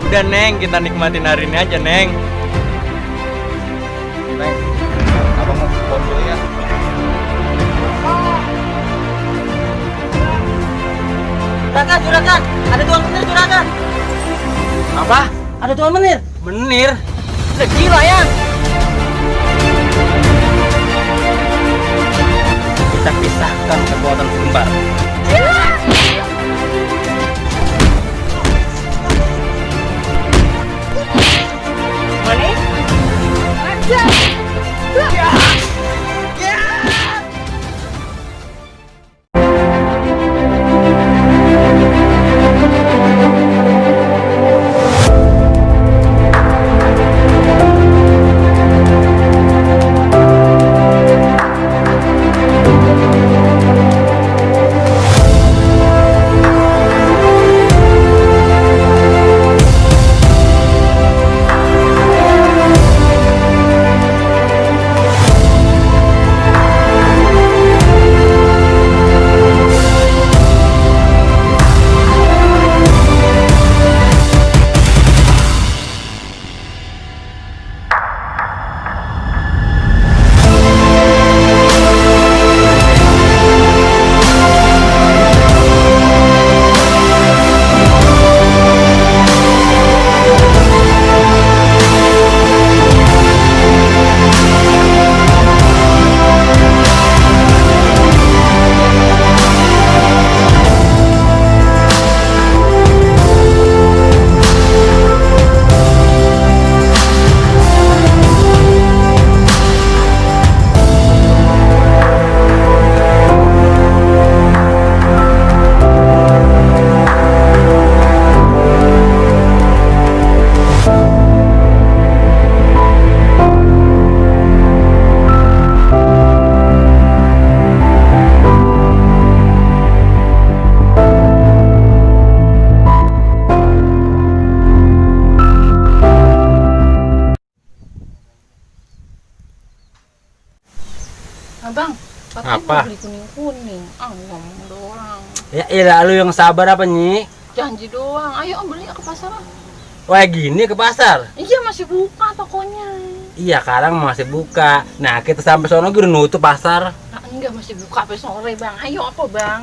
Udah Neng, kita nikmatin hari ini aja Neng. Neng, abang mau phone dulu ya. Juragan, ada Tuan Menir, Juragan. Apa? Ada Tuan Menir. Menir? Udah gila ya. Kita pisahkan kekuatan kembar. Menir? Abang, Apa? beli kuning-kuning. Ngomong doang. Ya ilah lu yang sabar apa Nyi? Janji doang. Ayo beli ke pasar. Wah gini ke pasar? Iya masih buka tokonya. Iya sekarang masih buka. Nah kita sampai sono udah nutup pasar. Nah, enggak masih buka sampai sore bang. Ayo apa bang?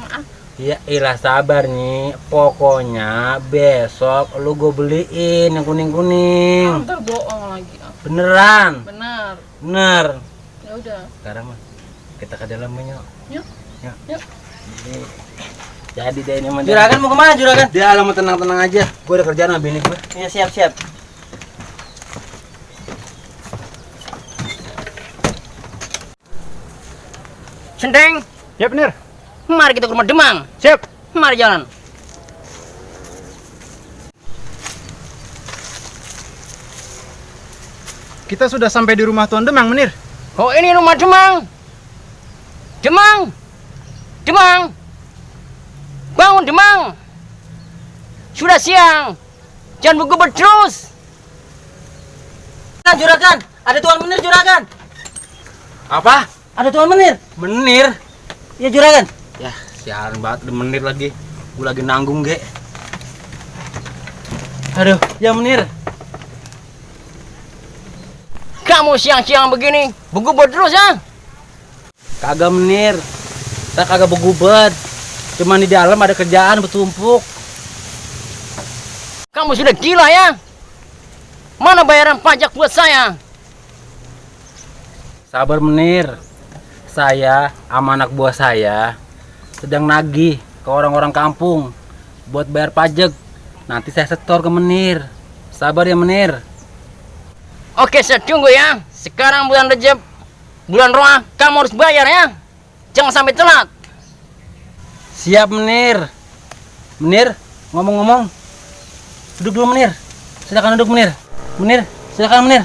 Ya ilah sabar Nyi. Pokoknya besok lu gue beliin yang kuning-kuning. Ntar bohong lagi. Beneran? Bener. Ya Ya udah. sekarang mah kita ke dalam yuk. Yuk. Jadi deh ini mah. Juragan mau kemana, Juragan? Dia lama tenang-tenang aja. Gue udah kerjaan sama bini gue. Ya siap. Sendeng. Ya bener. Mari kita ke rumah Demang. Siap. Mari jalan. Kita sudah sampai di rumah Tuan Demang, Menir. Oh ini rumah Demang. Demang. Bangun Demang. Sudah siang. Jangan begebet terus. Juragan, ada Tuan Menir, Juragan. Apa? Ada Tuan Menir. Menir? Ya, Juragan. Ya siaran banget, udah menir lagi. Gue lagi nanggung ge. Aduh, ya Menir. Kamu siang-siang begini begebet terus ya? Kagak Menir. Kita kagak begubet. Cuman di dalam ada kerjaan bertumpuk. Kamu sudah gila ya? Mana bayaran pajak buat saya? Sabar Menir. Saya sama anak buah saya sedang nagih ke orang-orang kampung buat bayar pajak. Nanti saya setor ke Menir. Sabar ya Menir. Oke, saya tunggu ya. Sekarang bulan Rejab, bulan Roah, kamu harus bayar ya. Jangan sampai telat. Siap Menir. Menir, ngomong-ngomong. Duduk dulu Menir. Silakan duduk Menir. Menir, silakan Menir.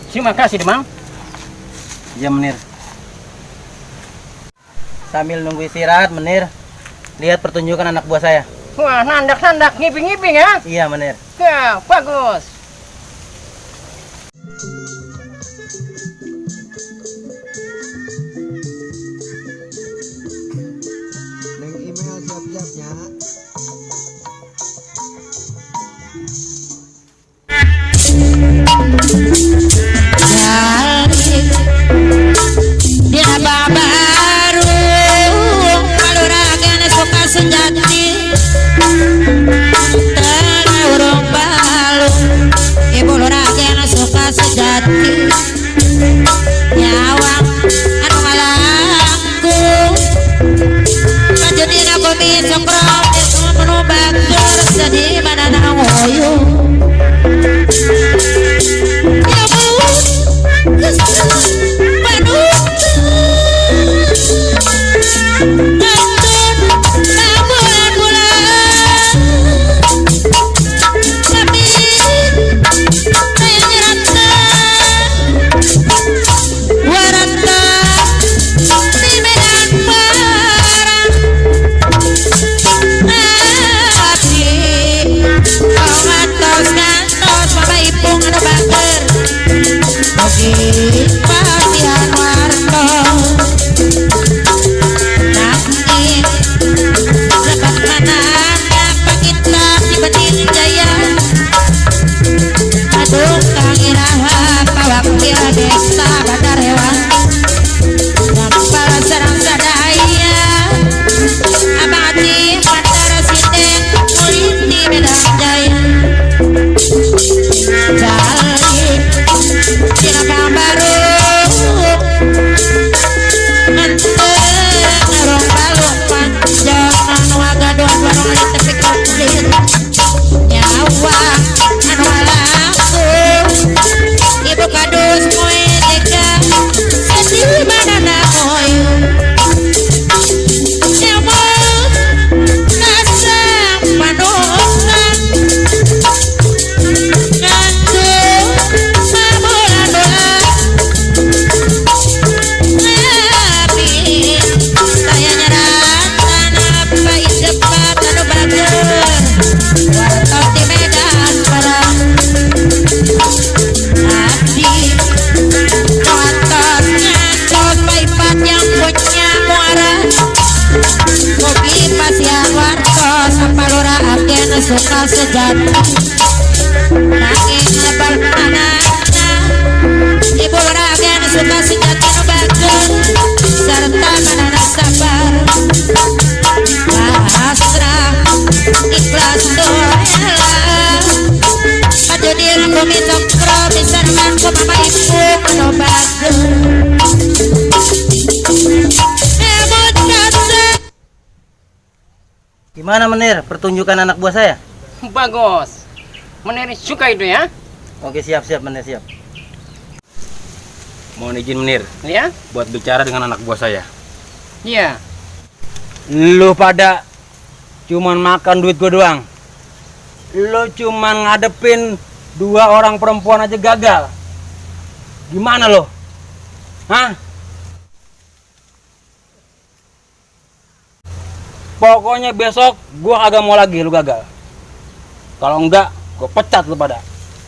Terima kasih, Demang. Ya Menir. Sambil nunggu istirahat, Menir. Lihat pertunjukan anak buah saya. Wah, nandak-nandak, ngiping-ngiping ya. Iya, Menir. Ya, bagus. Neng email siap-siapnya. Dina babaru kaluragan suka sejati tengah urung balu ibu luragan suka sejati nyawang anu malangku kajudina bumi sokrom menu bager sedih manana ngoyo ya bu Pasian warto nanging lebat manana pakita dibetin jaya aduh kangiraha pawak dia desa badar hewan nampal serang sadaya abadi bandara sideng murid di Medan Jaya Jali Dina babaru ngerong balung panjang waga doan warung ali tepi komplit nyawa anu alaku ibu kadus moe deka sedih manana moyo nyawa nasang panongan suka sejati nanging lebal manana ibu ragen suka sejati nu bager serta manana sabar pasrah ikhlas doela kajudir bumi sokro bisarman ku mama ibu anu bager Gimana Menir pertunjukan anak buah saya? Bagus. Menir suka itu ya? Oke, siap Menir, siap. Mohon izin Menir Ya? buat bicara dengan anak buah saya. Iya. Lu pada cuman makan duit gua doang. Lu cuman ngadepin 2 orang perempuan aja gagal. Gimana lo? Hah? Pokoknya besok gua kagak mau lagi lu gagal. Kalau enggak, gua pecat lu pada.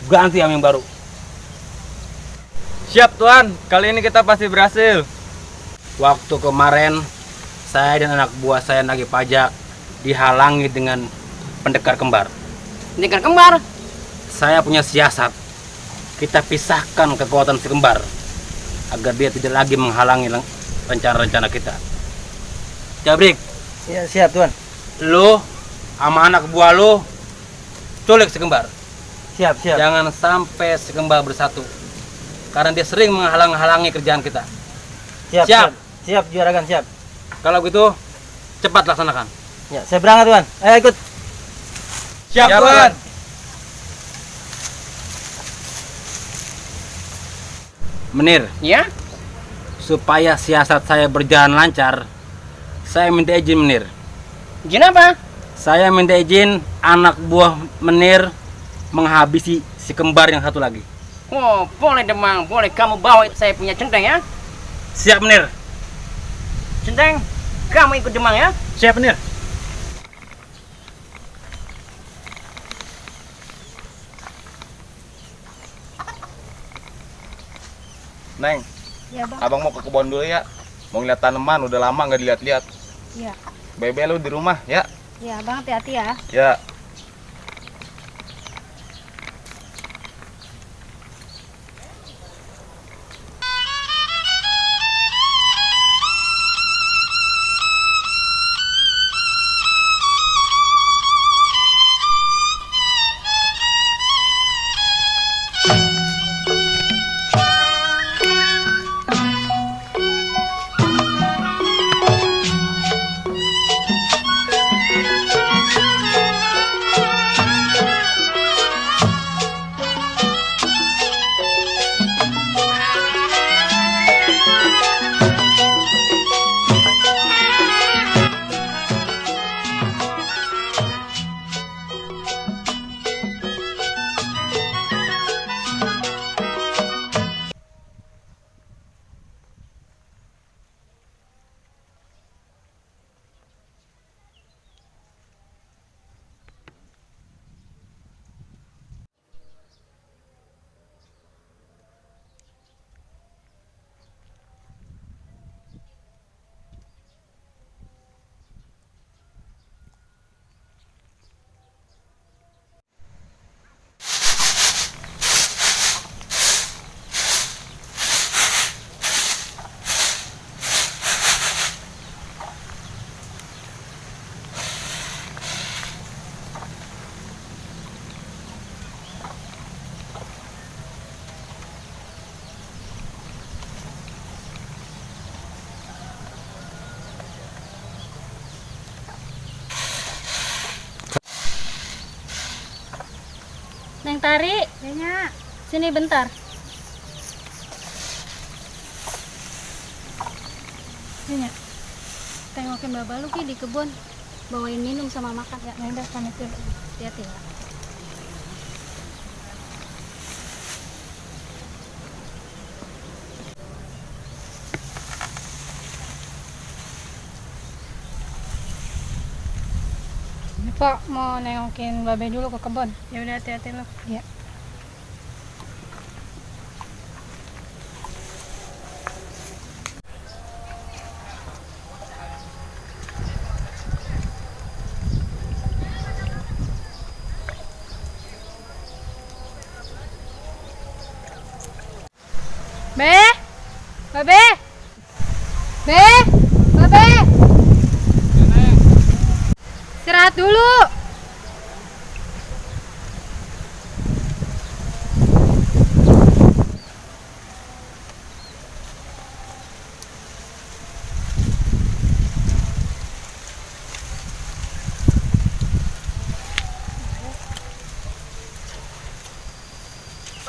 Ganti sama yang baru. Siap Tuan, kali ini kita pasti berhasil. Waktu kemarin saya dan anak buah saya nagih pajak dihalangi dengan pendekar kembar. Pendekar kembar. Saya punya siasat. Kita pisahkan kekuatan si kembar agar dia tidak lagi menghalangi rencana-rencana kita. Jabrik, Ya, siap Tuan. lu sama anak buah lu culik si kembar. Siap. Jangan sampai si kembar bersatu. Karena dia sering menghalang-halangi kerjaan kita. Siap. Siap juragan, siap. Kalau gitu, cepat laksanakan. Ya, saya berangkat Tuan. Ayo ikut. Siap Tuan. Menir, Ya? supaya siasat saya berjalan lancar, saya minta izin Menir. Izin apa? Saya minta izin anak buah Menir menghabisi si kembar yang satu lagi. Oh, boleh Demang. Boleh kamu bawa saya punya centeng ya? Siap Menir. Centeng, kamu ikut Demang ya? Siap Menir. Neng, Ya bang, abang mau ke kebun dulu ya. Mau ngeliat tanaman, udah lama nggak dilihat-lihat. ya. Bebe lu di rumah ya. Ya, Bang hati-hati ya. Ya. Neng Tari, sini bentar. Nyonya, tengokin Bapak lu Ki di kebun. Bawain minum sama makan ya. Udah pamit dulu. Hati-hati ya. Pak, mau nengokin Babe dulu ke kebun. Ya udah hati-hati lo. Iya. Be, Babe, Be, Babe. Istirahat dulu.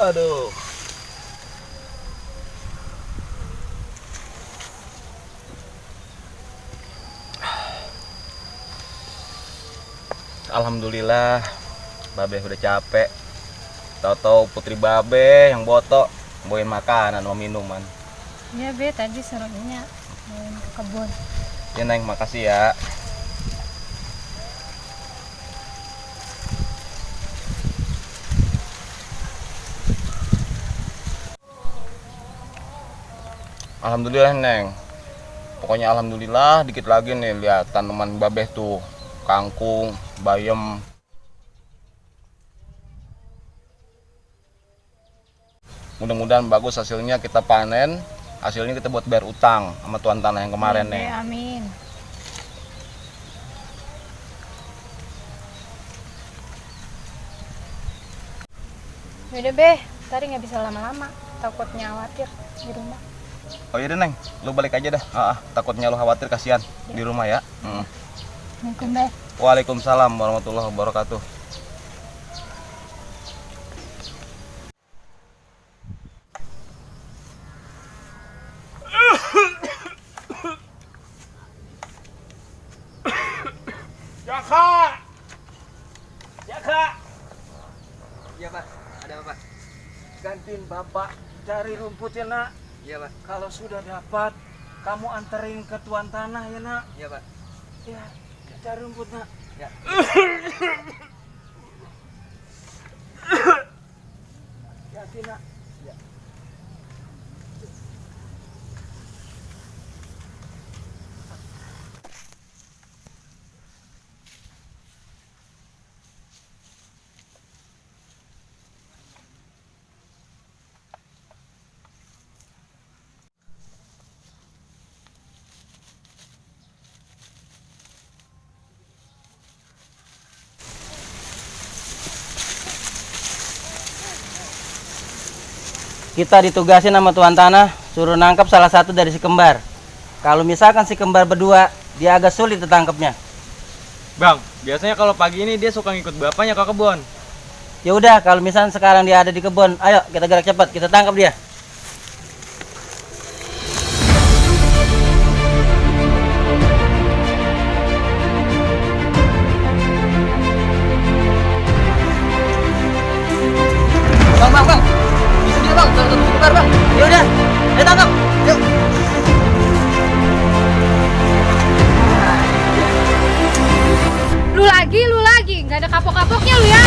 Aduh. Alhamdulillah, Babe udah capek. Tahu-tahu putri Babe yang botok bawain makanan sama minuman. Iya Be, tadi suruhnya mau ke kebun. Ya Neng, makasih ya. Alhamdulillah Neng. Pokoknya alhamdulillah, dikit lagi nih lihat tanaman Babeh tuh, kangkung, bayam. Mudah-mudahan bagus hasilnya, kita panen, hasilnya kita buat bayar utang sama tuan tanah yang kemarin nih. Amin. Yaudah Be, tadi nggak bisa lama-lama, takutnya khawatir di rumah. Oh iya deh Neng, lu balik aja dah. Takutnya lu khawatir, kasihan di rumah ya. Assalamualaikum Be. Waalaikumsalam warahmatullahi wabarakatuh. Jaka! Jaka! Iya Pak, ada apa Pak? Gantiin Bapak cari rumputnya nak. Iya Pak, Kalau sudah dapat, kamu anterin ke tuan tanah ya nak. iya Pak. Ya, cari rumput nak. Ya. Yakin nak? Ya. Kita ditugasin sama tuan tanah suruh nangkap salah satu dari si kembar. Kalau misalkan si kembar berdua, dia agak sulit ditangkapnya. Bang, biasanya kalau pagi ini dia suka ngikut bapaknya ke kebun. Ya udah, kalau misalnya sekarang dia ada di kebun, ayo kita gerak cepat, kita tangkap dia. Bang. Itu dia bang, salah satu sebentar bang. Ya udah, ayo tangkap. Yuk. Lu lagi, nggak ada kapok-kapoknya lu ya.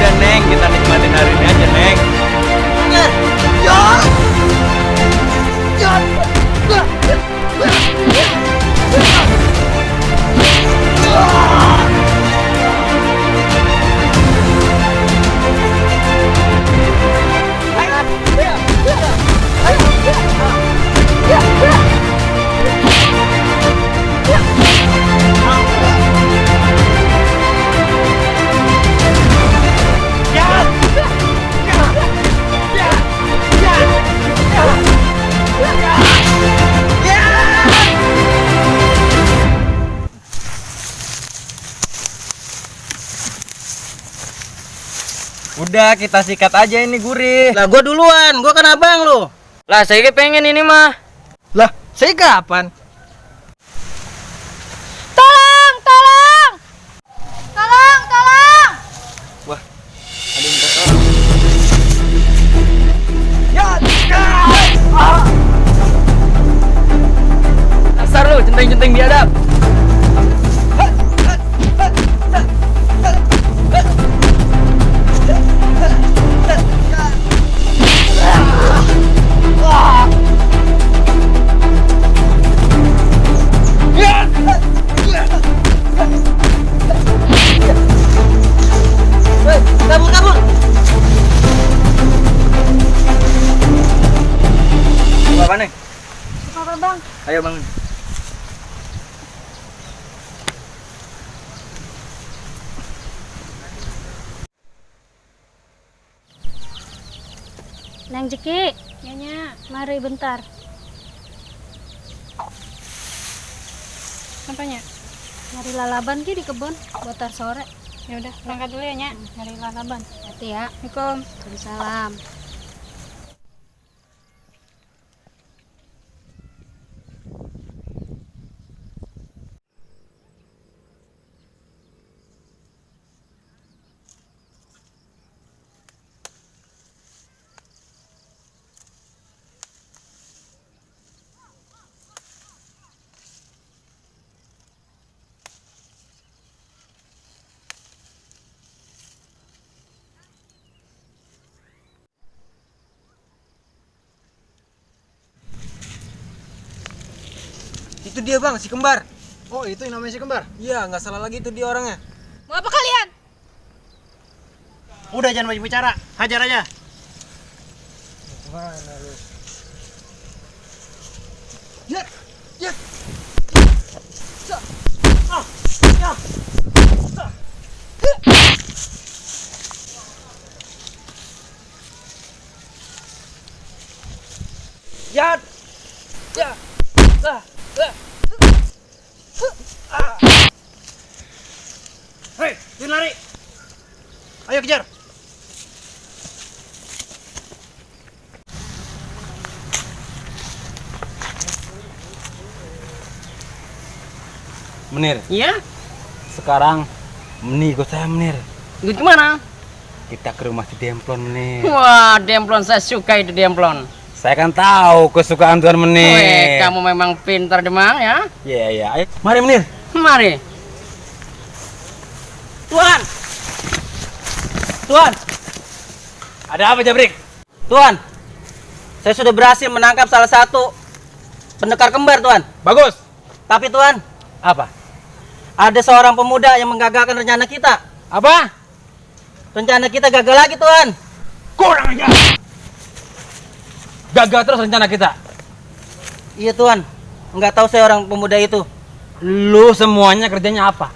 Udah Neng, kita nikmatin hari ini aja Neng. Udah, kita sikat aja ini gurih. Lah gua duluan, gua kan abang lu. Lah saya pengen ini mah. Lah, saya kapan? Tolong! Wah, ada yang minta tolong. Dasar lu, centeng-centeng biadab. Kabur. Apa Neng? Apa bang? Ayo bangun. Neng Jeki, Nyonya, mari bentar. Apanya? Nyari lalaban ki di kebun buat tar sore. Ya udah, berangkat dulu ya, Nya. Nyari lalaban. Hati ya. Assalamualaikum. Waalaikumsalam. Itu dia bang, si kembar. Oh, itu yang namanya si kembar. Iya, nggak salah lagi itu dia orangnya. Mau apa kalian? Udah jangan banyak bicara, hajar aja. Hei, jangan lari. Ayo kejar. Menir, Iya? sekarang ikut saya Menir. Ikut kemana? Kita ke rumah si Demplon Menir. Wah, Demplon, saya suka itu Demplon. Saya kan tahu kesukaan Tuan Weh, Menir. kamu memang pintar demang ya. Iya, ayo. Mari Menir. Mari. Tuan, Ada apa Jabrik? Tuan, saya sudah berhasil menangkap salah satu pendekar kembar, Tuan. Bagus. Tapi Tuan, Apa? ada seorang pemuda yang menggagalkan rencana kita. Apa? Rencana kita gagal lagi, Tuan. Kurang aja. Gagal terus rencana kita. Iya, Tuan. Nggak tahu saya orang pemuda itu. Lu semuanya kerjanya apa?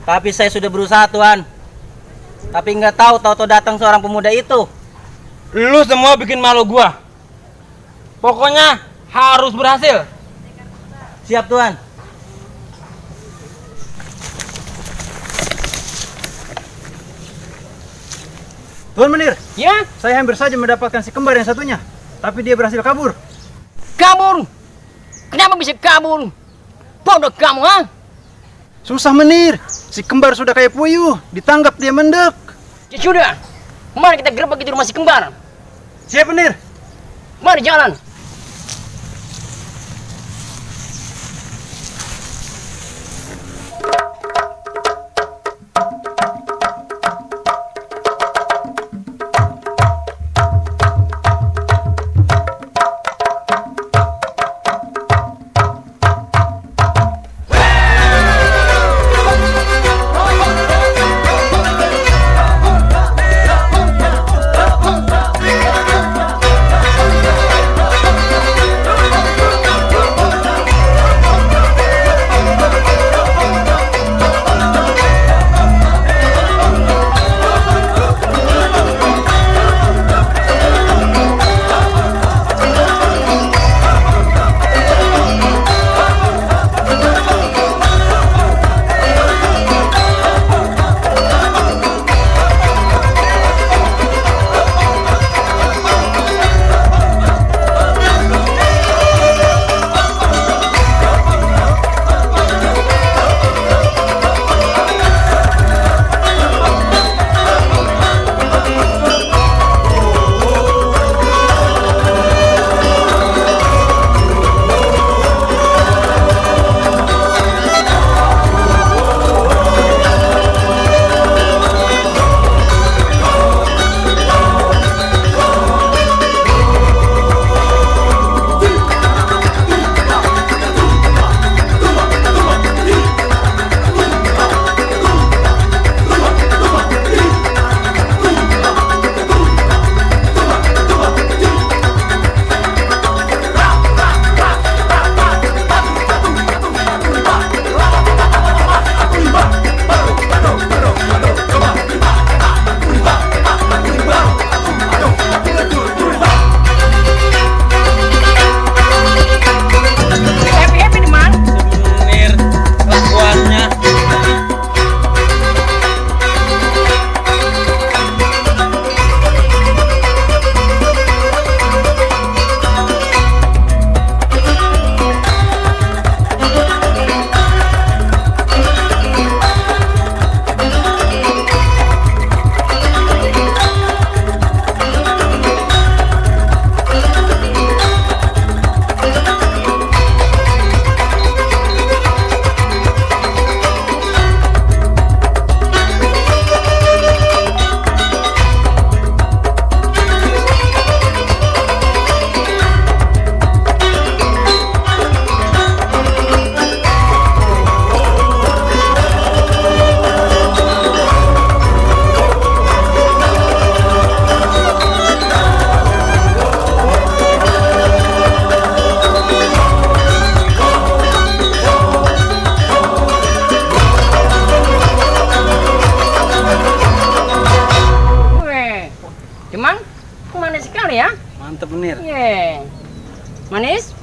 Tapi saya sudah berusaha, Tuan. Tapi nggak tahu, tahu-tahu datang seorang pemuda itu. Lu semua bikin malu gua. Pokoknya harus berhasil. Siap, Tuan. Tuan Menir, Ya, saya hampir saja mendapatkan si kembar yang satunya. Tapi dia berhasil kabur. kabur. Kenapa bisa kabur? Bodoh kamu, ha? Susah Menir, si kembar sudah kayak puyuh. Ditangkap dia mendek. Ya sudah. Mari kita gerbek di rumah si kembar. Siap Menir. Mari jalan. Mantep Menir. Ye. Manis?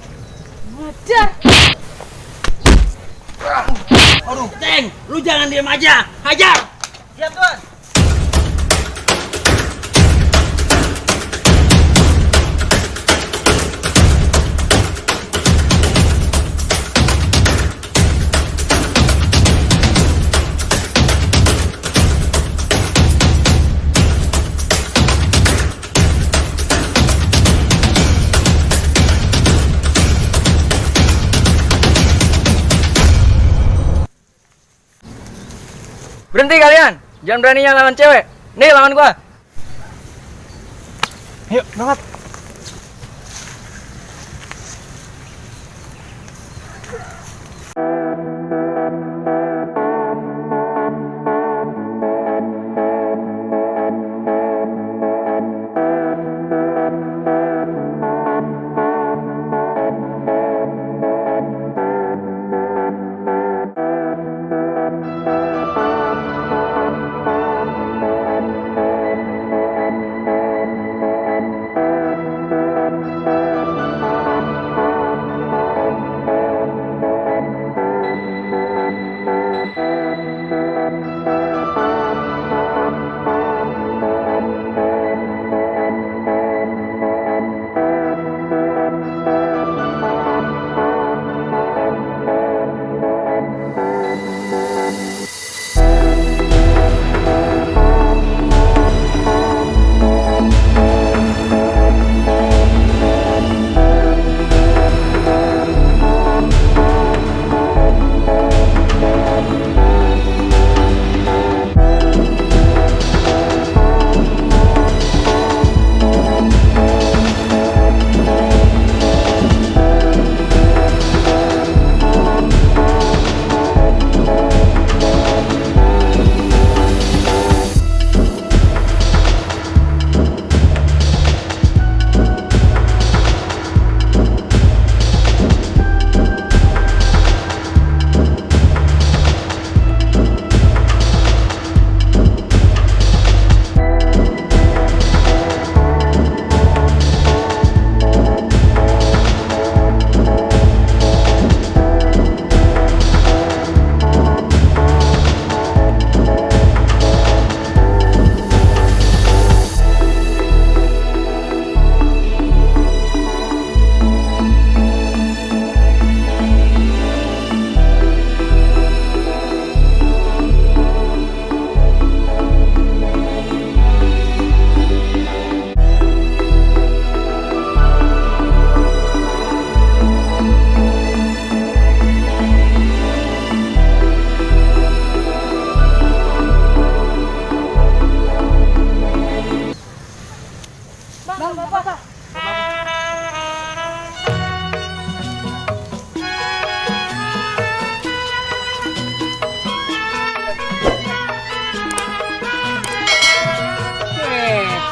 Aduh, Ceng, lu jangan diam aja. Hajar. Siap, Tuan. Berhenti kalian. Jangan beraninya lawan cewek. Nih lawan gua. Yuk, berangkat.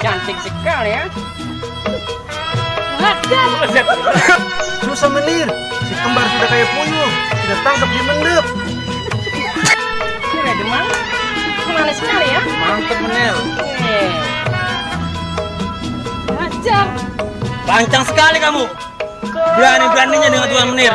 Cantik sekali ya. Hajar. Susah menir, si kembar sudah kayak puyuh, kita tangkap di mendep. Ini demam. Manis sekali ya. Mantep menir. Hajar. Lancang sekali kamu. Berani-beraninya dengan Tuan Menir.